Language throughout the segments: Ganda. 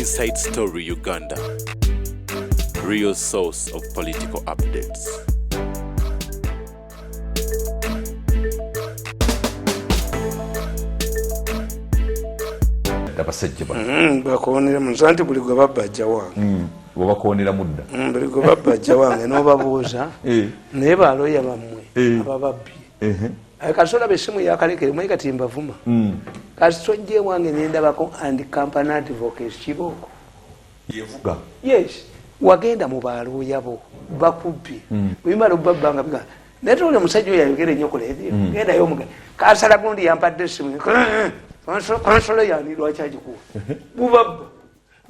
Inside Story Uganda, real source of political updates. Abasajja bano Bakonera mu anti buli gwe babba ajja wange. Webakonera mudda. Buli gwe babba ajja wange n'obabuuza. Naye baloya bammwe abababbye. Kasola besimu yakalekere mwe kati mbavuma. Kasito wange nendabako and company advocates kibooko. Yevuga. Yes, wagenda mu baloya bo bakubbi. Bwimala obbanga biga. Naye tole omusajja oyo ayogera ennyo ku leediyo. Gendayo omuga. Kansala gundi yampadde essimu. Kansala yani lwaki agikuwa? Bubabba.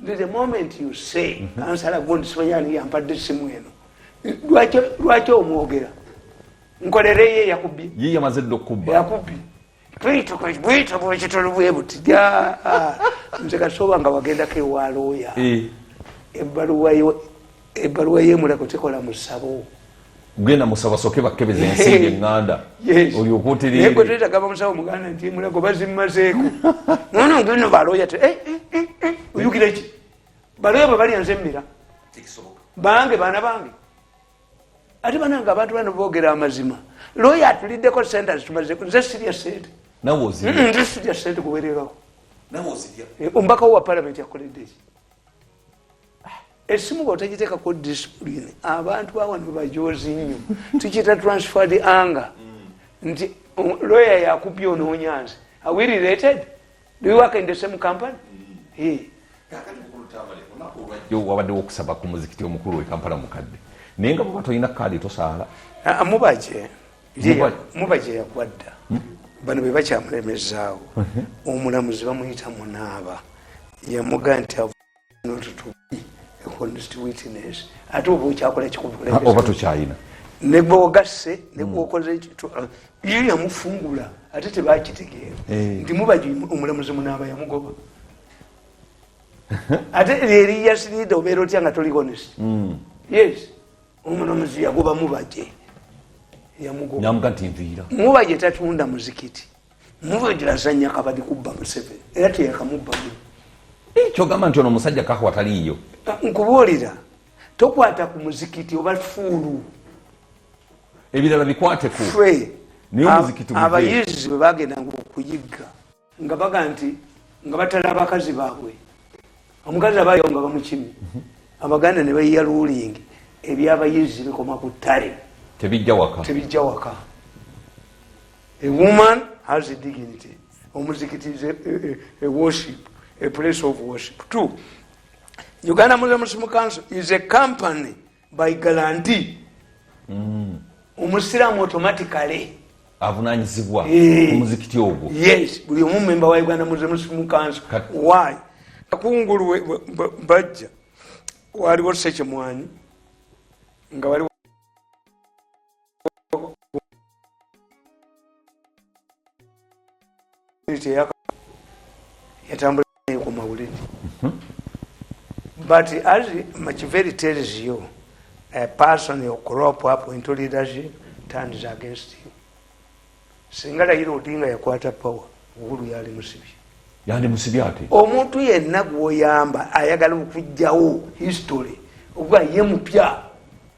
The moment you say kansala gundi simanyi yampadde essimu eno. Lwaki omwogera? Nkolere ye yakubbye. Ye yamaze dda okubba. Yakubbye. Bwito bwekitolo bwe buti. Nze kasooba nga wagendako ewa looya. Ebbaluwa y'emulako tekola musabo. Genda musaba soke bakkebeze ensimbi eŋŋanda. Olyoke otereere. Naye gwe toyetagaba musawo muganda nti emulago bazimmazeeko. Nono ngeno balooya te oyugira ki? Balooya bwe balya nze mmira. Bange baana bange. Ate banange abantu bano boogera amazima. Looya atuliddeko ssente azitumazeeko. Nze sirya ssente. Nawe ozirya. Nze sirya ssente kuweererako. Nawe ozirya. Omubaka wo wa palamenti akoledde ki? Esimu bw'otagiteekako discipline, abantu awano bajoozi nnyo. Tukiyita transferred anger. Nti lawyer yakubye onoonya nze. Are we related? Do we work in the same company? Wabaddewo okusaba ku muzikiti omukulu e Kampala mukadde. Naye nga bw'oba tolina kaadi tosaala. Mubaje. Mubaje yagwa dda. Bano be bakyamulemezaawo. Omulamuzi bamuyita Munaaba. Yamugaa nti not to be a honest witness. Ate oba okyakola kikubuulira. Oba tokyayina. Ne bw'ogasse, ne bw'okoze ye yamufungula ate tebakitegeera. Nti Mubaje omulamuzi Munaaba yamugoba. Ate religious leader obeera otya nga toli honest? Yes. Omulamuzi yagoba Mubaje. Yamugoba. Yamuga nti nviira. Mubaje tatunda muzikiti. Mubaje azannya kabadi kubba Museveni. Era teyakamubbamu. Kyogamba nti ono omusajja kahwa taliiyo. Nkubuulira, tokwata ku muzikiti oba fuulu. Ebirala bikwate ku. Ffe Naye omuzikiti guve. Abayizi bwe bagendanga okuyigga nga baga nti nga batala abakazi baabwe. Omukazi abayo nga bamukimye. Abaganda ne bayiya ruling ebyabayizi bikoma ku ttale. Tebijja waka. Tebijja waka. A woman has a dignity. Omuzikiti is a worship, a place of worship. 2, Uganda Muslim Muslim Council is a company by guarantee. Omusiraamu automatically avunaanyizibwa ku muzikiti ogwo. Yes, buli omu member wa Uganda Muslim Muslim Council. Why? Kakungulu bajja waliwo Ssekimwanyi nga waliwo yatambula ku mawulire. But as Machiavelli tells you, a person who crop up into leadership turns against you. Singa Raila Odinga yakwata power, Uhuru yali musibye. Yali musibye ate? Omuntu yenna gw'oyamba ayagala okuggyawo history, okuba ye mupya.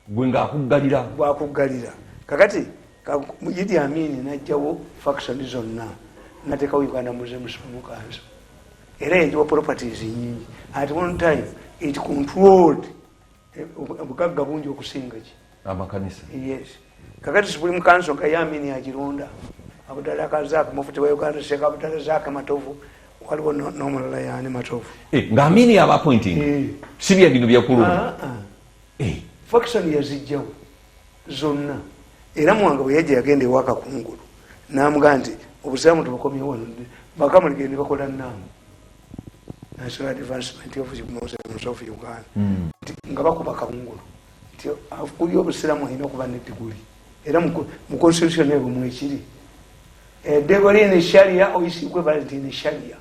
Gwe ng'akuggalira. Gw'akuggalira. Kakati, Idi Amin n'aggyawo faction zonna, n'ateekawo Uganda Muslim Muslim Council. Era yagiwa properties nnyingi. At one time, it controlled obugagga bungi okusinga ki? Amakanisa. Yes. Kakati Supreme Council nga ye Amin agironda. Abdallah Kazak, Mufti wa Uganda, Sheikh Abdallah Zak Matovu, waliwo n'omulala yaani Matovu. Nga Amin yaba appointing? Si bya bino byakulunda? Faction yazijjawo zonna. Era Mwanga bwe yajja yagenda ewa Kakungulu n'amugamba nti obusiraamu tubukomyewo wano, bakamuligende bakola NAM, National Advancement of Muslims of Uganda. Nti nga bakuba Kakungulu nti akulira obusiraamu alina okuba ne diguli. Era mu constitution eyo mwekiri. Degree in Sharia or is equivalent in Sharia.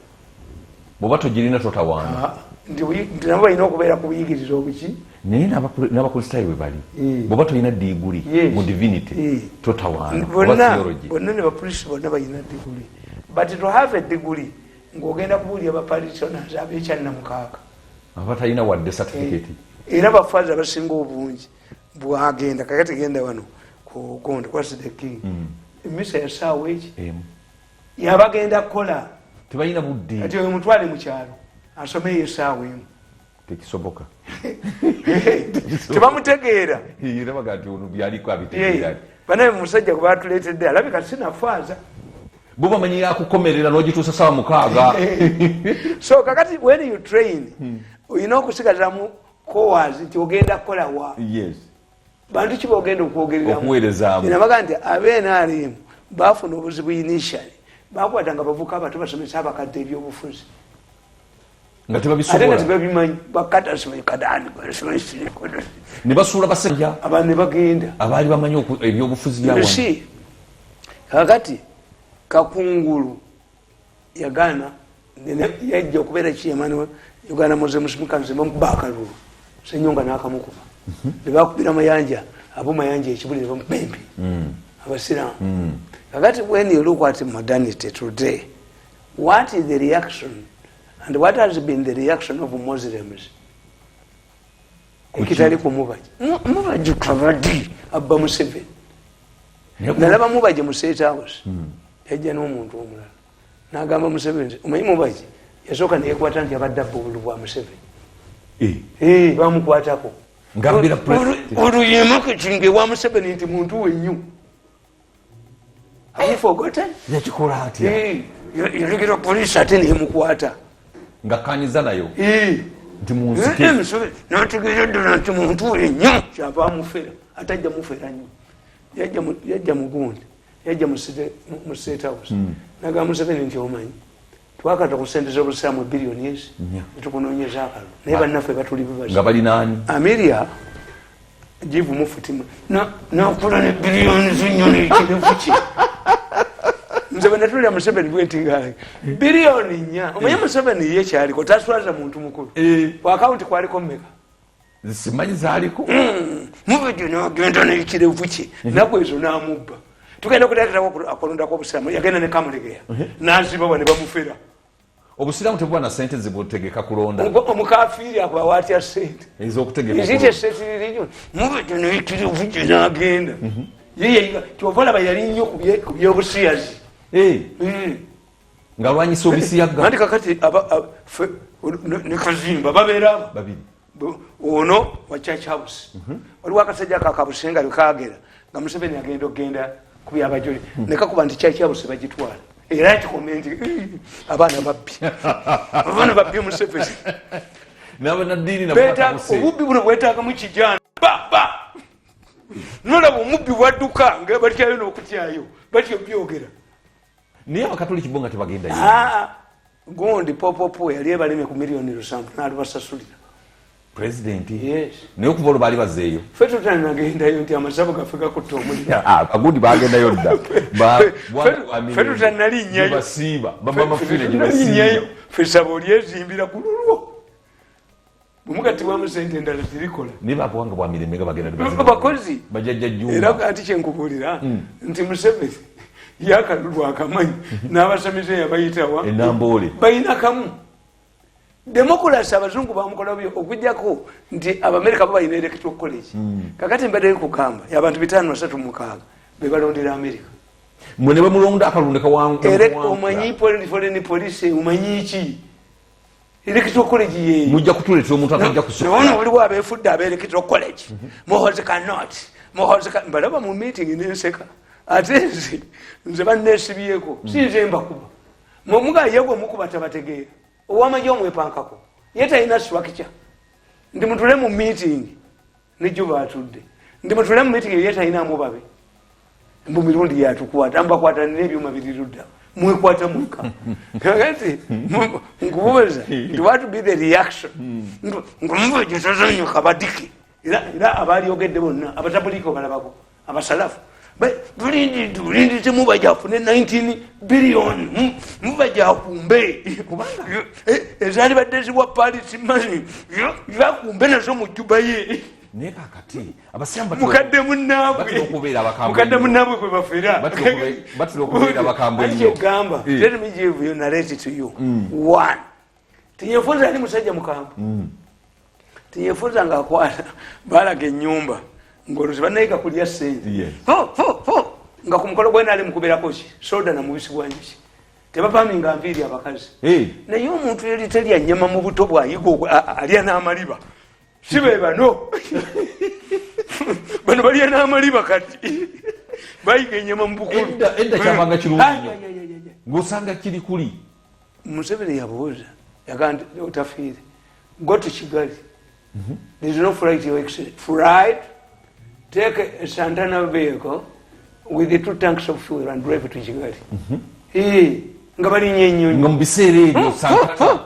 Bw'oba togirina totawaana. Nti nabo balina okubeera ku buyigirize obuki. Naye n'abakristaayo bwe bali. Bw'oba tolina diguli mu divinity, totawaana. Bonna Oba theology. Bonna ne bapoliisi bonna balina diguli. But to have a degree, ng'ogenda kubuulira ba parishioners ab'ekyannamukaaga. Abatalina wadde certificate. Era bafaza abasinga obungi bwagenda kakati genda wano ku gondi Christ the King. Emisa ya saawa eki yabagenda kukola tebalina budde. Kati oyo mutwale mu kyalo asomeyo essaawa emu. Tekisoboka. Tebamutegeera. Era baga nti ono byaliko abitegeera. Banaye musajja gwe batuleetedde alabika sinafaaza. Bo bamanyi akukomerera n'ogituusa ssaawa 6. So kakati when you train olina okusigazamu coas nti ogenda kukola wa. Yes. Bantu ki b'ogenda okwogereramu? Okuweerezaamu. Nabaga nti ab'NRM baafuna obuzibu initially. Bakwatanga abavubuka abato basomesa abakadde ebyobufuzi. Nga tebabisobola. Ate nga tebabimanyi. Bakata simanyi kadaani, simanyi siriko. Ne basuula basajja. Abantu ne bagenda. Abaali bamanyi ebyobufuzi bya wano. Si. Kakati Kakungulu yagaana yajja okubeera chairman wa Uganda Muslim Council bamukuba akalulu. Ssenyonga n'akamukuba. Ne bakubira Mayanja, abo Mayanja ekibuli ne bamukuba empi. Abasiraamu. Kakati when you look at modernity today, what is the reaction and what has been the reaction of Muslims? Ekitali ku Mubaje. Mubaje kabadi abba Museveni. Nalaba Mubaje mu State House. Yajja n'omuntu omulala. N'agamba Museveni, omanyi Mubaje yasooka ne yeekwata nti abadde abba obululu bwa Museveni. Bamukwatako. Ngambira president. Oluyimuka ewa Museveni nti muntu we nnyo. Have you forgotten? Yakikola atya? Yalekerwa poliisi ate nemukwata. Nga kanyiza nayo. Nti munzite. N'ategeera ddala nti muntu we nnyo kyava amufera. Ate ajja mufera nnyo. Yajja mugundi. Yajja mu State House. N'agamba Museveni nti omanyi. Twakata ku ssente z'obusiraamu biliyoni ezi. Ne tukunoonyeza akalulu. Naye bannaffe batuli bibazi. Nga balina ani? Ameria jivu mufutima. N'akola ne biliyoni nnyo n'ekirevu kye. Nze bwe natuulira Museveni bwe nti nga biliyoni 4. Omanyi Museveni ye kyaliko taswaza muntu mukulu. Ku akawunti kwaliko mmeka? Simanyi zaaliko. Mubaje n'agenda n'ekirevu kye. Nnaku ezo n'amubba. Tugenda okuleeterawo akalondako obusiraamu yagenda ne Kamulegeya. N'azibawa ne bamufera. Obusiraamu tebuba na ssente zibutegeka kulonda. Omukafiiri akubawa atya ssente? Ez'okutegeka. Is it a state religion? Mubaje n'ekirevu kye n'agenda. Ye kyova olaba yali nnyo ku by'obusiyazi. Ng'alwanyisa obusiyagga. Anti kakati ne Kazimba babeera abo. Babiri. Ono wa Church House. Waliwo akasajja akabusenga lwe kaagera nga Museveni agenda okugenda ku byabajuli. Ne kakuba nti Church House bagitwala. Era nti abaana babbi. Abaana babbi Museveni. N'abannaddiini nabo batabuse. Obubbi buno bwetaagamu kijana. Ba ba. Nolaba omubbi bwadduka nga batyayo n'okutyayo. Batyo byogera. Naye Abakatoliki bo nga tebagendayo. Gundi popopo yali ebalemye ku miliyoni 7 n'alubasasulira. President. Yes. Naye okuva olwo baali bazzeeyo. Ffe tutanagendayo nti amasabo gaffe gakutte omuliro. Agundi bagendayo dda. Ffe tutanalinyayo. Basiiba. Baba mafiire gye basiiba. Ffe ssabo olyezimbira ku lulwo. Bwe mugattibwamu ssente endala zirikola. Naye babuwanga bwa mirembe nga bagenda ne Bakozi. Bajjajja Jjumba. Era anti kye nkubuulira nti Museveni yakalulu akamanyi n'abasamize yabayitawa. Enamboole. Balina kamu. Democracy abazungu bamukola byo okujjako nti Abamerika bo balina electoral college. Kakati mbadde nkugamba abantu 536 be balondera Amerika. Mwe ne bamulonda akalunde kawangu. Omanyi foreign policy omanyi ki? Electoral college ye. Mujja kutuleetera omuntu atajja kusoma. Ono waliwo abeefudde aba electoral college. Muhoozi cannot. Muhoozi mbalaba mu meeting n'enseka. Ate nze banneesibyeko. Si nze mbakuba. Mwe ye gwe mukuba tabategeera. Ow'amagye omwepankako. Ye talina structure. Ndi mutule mu meeting ne Juba atudde. Ndi mutule mu meeting ye talina babe. Mbu mirundi yatukwata mbakwata n'ebyuma biri ludda. Mwekwata mweka. Kakati nkubuuza nti what be the reaction? Ngumubaje tazanyo kabadiki. Era abalyogedde bonna abatabuliiko balabako abasalafu. Bulindi temubaje afune 19 billion. Mubaje akumbe. Kubanga ezaali badde ziwa Paris money. Yakumbe nazo mu Juba ye. Naye kakati abasiraamu mukadde munnaabwe. Batera okubeera abakambwe. Mukadde munnaabwe kwe bafera. Batera okubeera abakambwe nnyo. Anti kyegamba, let me give you narrate to you. One. Tinyefunza ali musajja mukambwe. Tinyefuza nga akwata balaga ennyumba ng'oluzi bannayiga kulya ssente. Nga ku mukolo gwena ali mukubeerako ki soda na mubisi gwa njuki, tebapaminga nviiri abakazi. Naye omuntu yali terya nnyama mu buto bwayiga alya n'amaliba, si be bano bano balya n'amaliba, kati bayiga ennyama mu bukulu. Edda kyabanga kirungi nnyo ng'osanga kiri kuli. Museveni yabuuza, yagaa nti otafiire, go to Kigali. There is no flight, your excellency. Flight, take a Santana vehicle with the 2 tanks of fuel and drive to Kigali. Nga balinnya ennyonyi. Nga mu biseera ebyo Santana.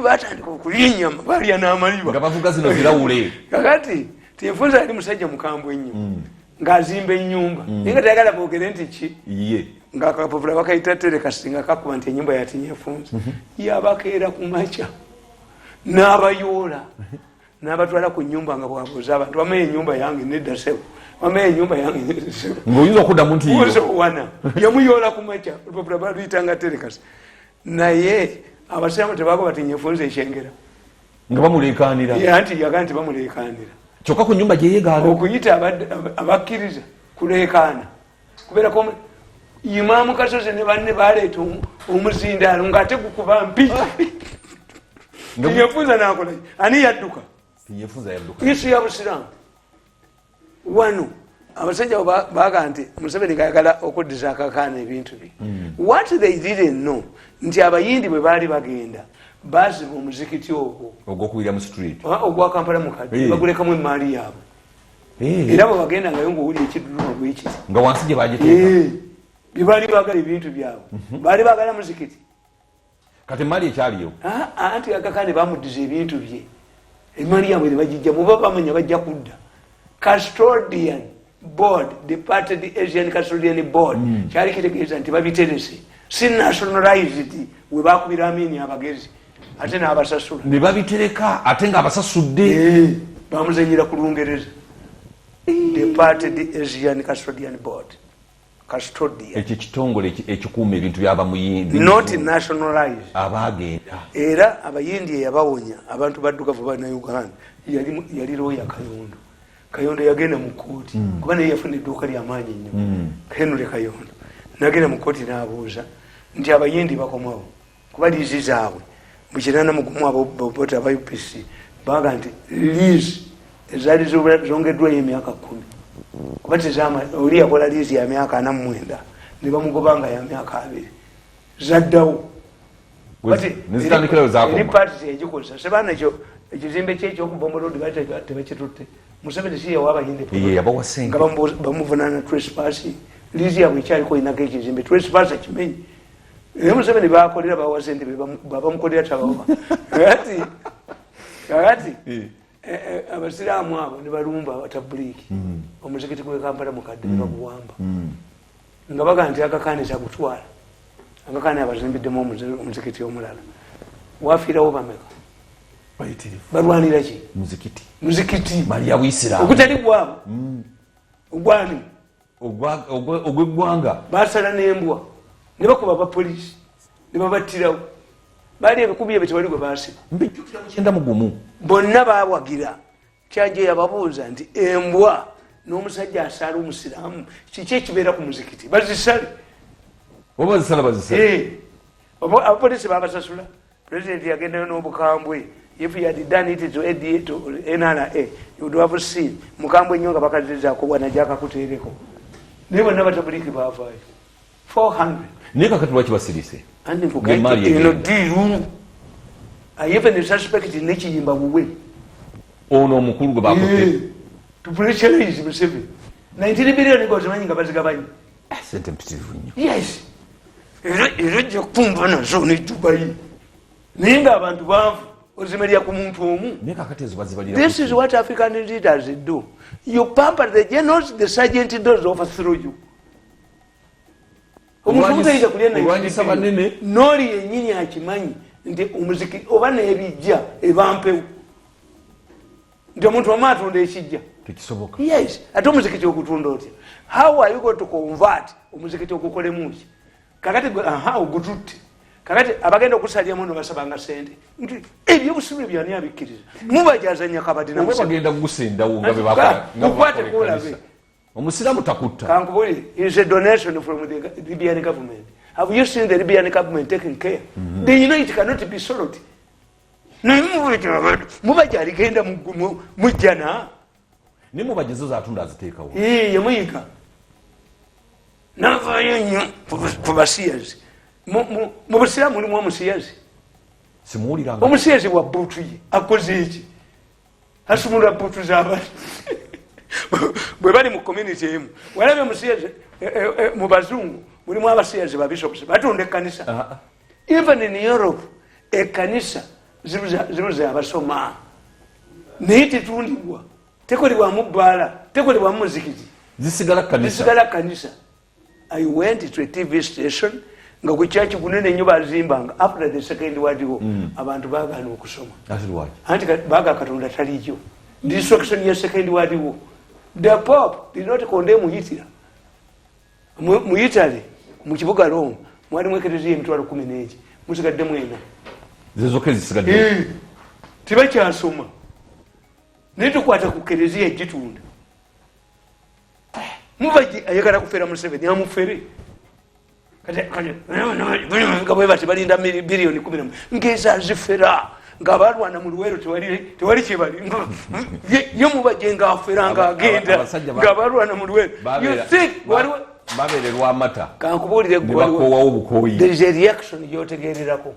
Batandika okulya ennyama, balya n'amaliba. Nga bavuga zino zirawule. Kakati Tinyefuza yali musajja mukambwe nnyo. Ng'azimba ennyumba. Naye nga tayagala boogere nti ki? Nga akapapula bakayita terekasi nga kakuba nti ennyumba ya Tinyefuza. Yabakeera ku makya n'abayoola. N'abatwala ku nnyumba nga bw'abuuza abantu, wamma ennyumba yange nedda ssebo, wamma ennyumba yange nedda ssebo. Ng'oyinza okuddamu nti yo. Wana yamuyoola ku makya, olupapula baluyitanga terekasi. Naye abasiraamu tebagoba Tinyefuza ekyengera. Nga bamuleekaanira. Anti yaga nti bamuleekaanira. Kyokka ku nnyumba gye yeegaana. Okuyita abakkiriza kuleekaana. Kubeerako Imaamu Kasozi ne banne baleeta omuzindaalo ng'ate gukuba mpi. Tinyefuza n'akola ki? Ani yadduka? Tinyefuza yadduka. Yesu ya Busiraamu. Wano abasajja baga nti Museveni ng'ayagala okuddiza akakaana ebintu bye. What they didn't know nti abayindi bwe baali bagenda baziba omuzikiti ogwo. Ogw'okubira mu street. Ogwa Kampala mukadde, bagulekamu emaali yaabwe. Era bwe bagenda ngayo ng'owulira ekiduluma bwe kiti. Nga wansi gye bagiteeka. Bye baali baagala ebintu byabwe. Baali baagala muzikiti. Kati emaali ekyaliyo? Anti akakaane bamuddiza ebintu bye. Emaali yaabwe ne bagijja, bw'oba bamanya bajja kudda. Custodian Board, departed Asian Custodian Board, kyali kitegeeza nti babiterese. Si nationalized, we bakubira Amini abagezi ate n'abasasula. Ne babitereka ate ng'abasasudde. Bamuzannyira ku Lungereza. Departed Asian Custodian Board. Custodian. Ekyo kitongole ekikuuma ebintu by'abamuyindi. Not nationalized. Abagenda. Era abayindi eyabawonya abantu baddugavu bannayuganda yali lawyer Kayondo. Kayondo yagenda mu kkooti kuba naye yafuna edduuka ly'amaanyi nnyo. Henry Kayondo n'agenda mu kkooti n'abuuza nti abayindi bakomawo kuba liizi zaabwe mu 81 abobota aba UPC baga nti liizi ezaali zongeddwayo emyaka 10 kuba tezama oli yakola liizi ya myaka 49 ne bamugoba nga ya myaka 2 zaddawo. Nezitandikirayo zaakoma. Eri paati teyagikozesa sebaana ekyo ekizimbe kyekyokubomba road baali tebakitutte. Museveni si yawa abayindi yabawa ssente. Nga bamuvunaana trespassing. Liizi yaabwe ekyaliko inako ekizimbe trespass akimenye. Naye Museveni bakolera bawa ssente babamukolera tabawa. Kakati abasiraamu abo ne balumba abatabuliiki. Omuzikiti gw'e Kampala mukadde ne baguwamba. Nga baga nti akakaane kyakutwala. Akakaane abazimbiddemu omuzikiti omulala. Wafiirawo bameka? Balwanira ki? Muzikiti. Muzikiti. Mali ya Buisiraamu. Ogutali gwabwe. Ogwani? Ogw'eggwanga. Basala n'embwa. Ne bakuba abapoliisi. Ne babattirawo. Baali ebikumi ebyo tewali gwe baasiba. Mbijjukira mu 91. Bonna baawagira. Kyajja yababuuza nti embwa n'omusajja asaala omusiraamu kiki ekibeera ku muzikiti? Bazisale. Oba bazisala bazisale. Abapoliisi babasasula. Pulezidenti yagendayo n'obukambwe. If you had done it to ADA to NRA, you would have seen. Mukambwe nnyo nga bakazizzaako bwana gy'akakuteereko. Naye bonna batabuliki baavaayo. 400. Naye kakati lwaki basirise? Andi nkugambye eno ddiiru. I even suspect n'ekiyimba buwe. Ono omukulu gwe bakutte. To pressurize Museveni. 19 billion ng'ozimanyi nga bazigabanye. Ssente mpitirivu nnyo. Yes. Era ojja kumba nazo ne Dubai. Naye ng'abantu baavu. Ozimalira ku muntu omu. Naye kakati ezo bazibalira This is what African leaders do. You pamper the generals, the sergeant does overthrow you. Omuntu tayinza kulya naye. Olwanyisa banene. N'oli yennyini akimanyi nti omuziki oba n'ebijja ebampewo. Nti omuntu omu atunda ekijja. Tekisoboka. Yes, ate omuzikiti ogutunda otya? How are you going to convert omuzikiti ogukolemu ki? Kakati gwe, aha, ogututte. Kakati abagenda okusalyamu no basabanga sente nti ebyobusiru byani abikkiriza mubajazanya kabadi na bagenda kugusendawo nga bebakola kulabe omusiraamu takutta. Kankubuli is a donation from the Libyan government. Have you seen the Libyan government taking care? They know it cannot be solved. Mubaja aligenda mujjana ne mubajezo zatunda aziteekawo yamuyiga navayo nnyo ku basiyazi. Mu busiraamu mulimu omusiyazi simuwuliranga omusiyazi wa buutu ye akoze eki asumulula buutu z'abantu bwe bali mu community emu. Walabye omusiyazi mu bazungu mulimu abasiyazi ba bishops batunda ekkanisa. Even in Europe ekkanisa zibuze abasoma naye tetundibwa, tekolebwamu bbaala, tekolebwamu muzikiti, zisigala kanisa. I went to a TV station nga ku church gunene nnyo bazimbanga after the Second World War. Abantu baagaana okusoma anti baaga Katonda taliyo. Destruction ya Second World War, the Pope did not condemn Hitler. Mu Italy mu kibuga Rome mwalimu ekereziya 110,000 musigaddemu 4 zezoka ezisigadde tebakyasoma naye tukwata ku kereziya egitunda. Mubaji ayagala kufera Museveni amufere nga bwe bati balinda biliyoni 11 ngeza zifera nga balwana mu Luweero tewali kyebali ye Mubaje nga afera nga agenda nga balwana mu Luweero. You think waliwo babeererwa amata kankubuulire bakoowawo bukooyi. There is a reaction gyotegeererako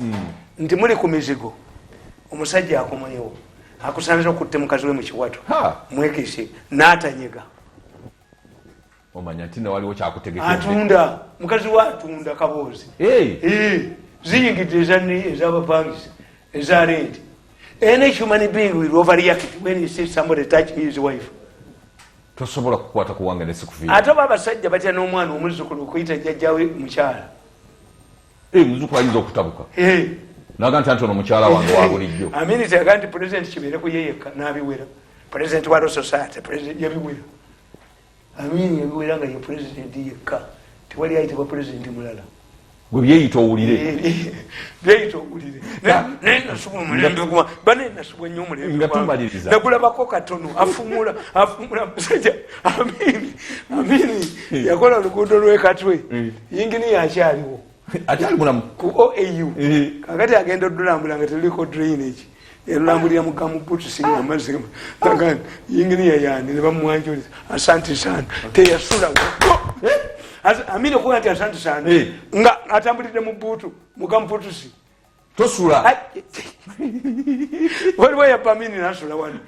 nti muli ku mizigo omusajja akomayewo akusanze okutte mukazi we mu kiwato mwekisi n'atanyega omanya nti waliwo kyakutegeka atunda mukazi we atunda kaboozi ziyingidde ez'abapangisa eza rent. Any human being will overreact when he sees somebody touch his wife. Tosobola kukwata kuwanga nesikufiira. Ate oba abasajja batya n'omwana omuzzukulu okuyita jjajjawe mukyala. Muzzukulu ayinza okutabuka naga nti anti ono mukyala wange wa bulijjo. Amini yaga nti president kibeere ku ye yekka n'abiwera. President wa Law Society president yabiwera. Amini yabiwera nga ye president yekka tewali ayitibwa president mulala. Gwe byeyita owulire naye nasubwa omulembe gwa bane nasubwa nnyo omulembe nga tumaliriza nagulabako katono afumula musajja Amini yakola oluguudo lw'e Katwe yinginiya akyaliwo akyali mulamu ku OAU kakati agenda odulambula nga teruliko drainage erulambulira mu gamubutusi amazzi yinginiya yani ne bamwanjuliza asante sana teyasulawo. Amini okuba nti asante sana nga atambulidde mu buutu mu gamubutusi tosula waliwo yabba Amini nasula wano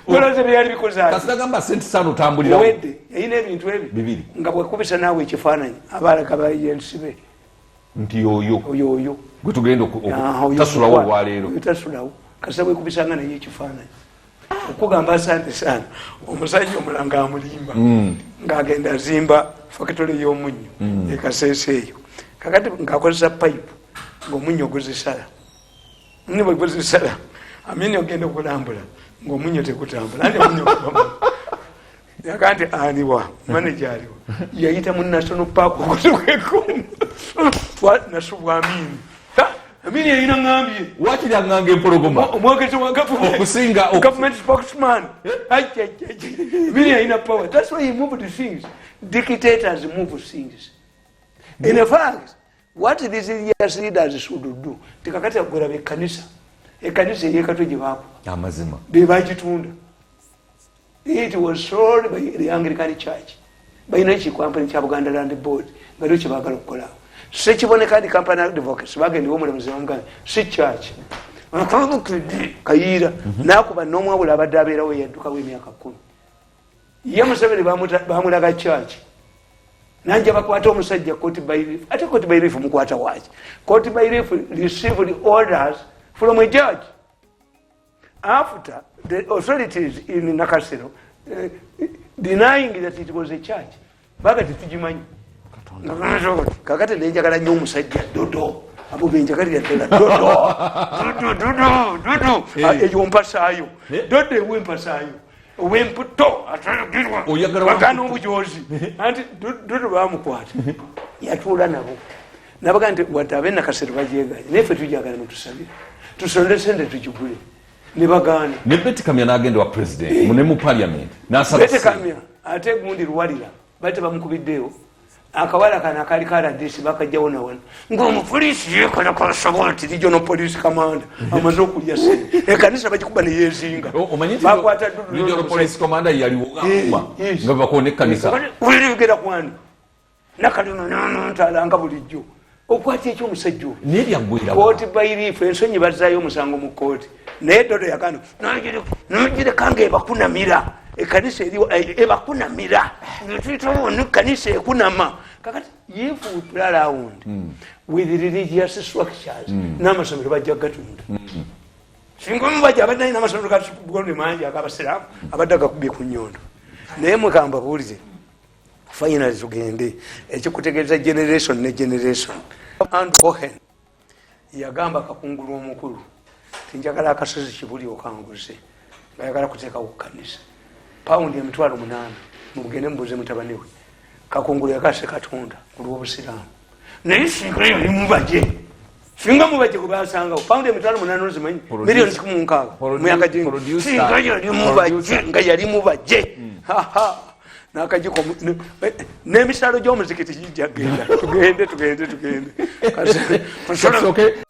olowooza byeyali bikoze kasitagamba asante sana otambulirawo wedde yalina ebintu ebi bibiri nga bwekubisa naawe ekifaananyi abalaka bayensibe nti yoyo oyo gwe tugenda tasulawo olwaleero tasulawo kasita bwekubisanga naye ekifaananyi okugamba asante sana omusajja omulanga amulimba ng'agenda azimba fakitole y'omunnyo ekaseesa eyo kakati ng'akozesa payipu ng'omunnyo guzisala ne bwe guzisala Amini ogenda okulambula ng'omunnyo tegutambula anti omunnyo yaga nti aniwa manager aliwa yayita mu National Park okutuka ekkono nasubwa Amini. Amini yalina ngambye wakiri aŋŋanga empologoma omwogezi wa government okusinga government spokesman. Amini yalina power. That's why he moved things. Dictators move things. In fact, what these leaders should do tikakati agolaba ekkanisa ey'e Katwe gye baakuba amazima be bagitunda. It was sold by the Anglican Church. Balina ekikampani kya Buganda Land Board nga lyo kyebaagala okukolawo. Sekiboneka ndi company advocates bagenda ew'omulamuzi bamugamba si church Kayiira n'akuba n'omwawula abadde abeerawo eyaddukawo emyaka 10. Ye Museveni bamulaga church nanja bakwata omusajja court bailiff. Ate court bailiff mukwata waki? Court bailiff received orders from a judge after the authorities in Nakasero denying that it was a church. Baga tetugimanyi. Kakati nenjagala nnyo omusajja Dodo abo benjagalira ddala Dodo Dodo Dodo eyo mpasaayo Dodo ewe mpasaayo ow'emputo Oyagala bagana obujozi anti Dodo bamukwata yatuula nabo Nabaga nti wadde abenakasero bagyeganye, naye ffe tujagala, mutusabire tusonde sente tugigule, ne bagaana. Ne Beti Kamya n'agenda wa president ne mu parliament n'asaba Bete ssente. Kamya ate gundi Luwalira bali tebamukubiddeewo. Akawala kano akaali kaladisi bakajjawo nawano ngaomupoliisi yekalakasobola ti regional police commander amaze okulya sente, ekanisa bagikuba neyezinga. Omanyi nti Bakwata regional police commander yaliwo ng'akuma nga bakoona ekkanisa. Wulirigera kwani nakalino ntalanga bulijjo okwata ekyomusajja oyo. Naye byaggwera. Kooti bairiifu ensonyi bazaayo omusango mu kooti, naye Dodo yagamba nogireka nga ebakunamira ekanisa eriwo, ebakunamira netuyitawo ekanisa ekunama. Kakati if we play around with religious structures, n'amasomero bajja gatunda. Singa omubaja abadde alina amasomero gagonde mangi agabasiraamu abadde agakubye ku nyondo. Naye mugamba buulize, finally tugende ekikutegeeza generation ne generation. And Cohen yagamba Kakungulu omukulu tinjagala akasozi Kibuli okanguze, ngayagala kuteekawo kanisa, pawundi 800,000, mugende mubuze mutabani we. Kakungulu yakase Katonda ku lwobusiraamu, naye singa yali mubaje, singa mubaje gwebasangawo pawundi 800,000, ozimanyi, miliyoni 160 muyaka. Singa yali mubaje, nga yali mubaje nakajiko n'emisaalo gy'omuzikiti gijja genda. Tugende, tugende, tugende. Okay.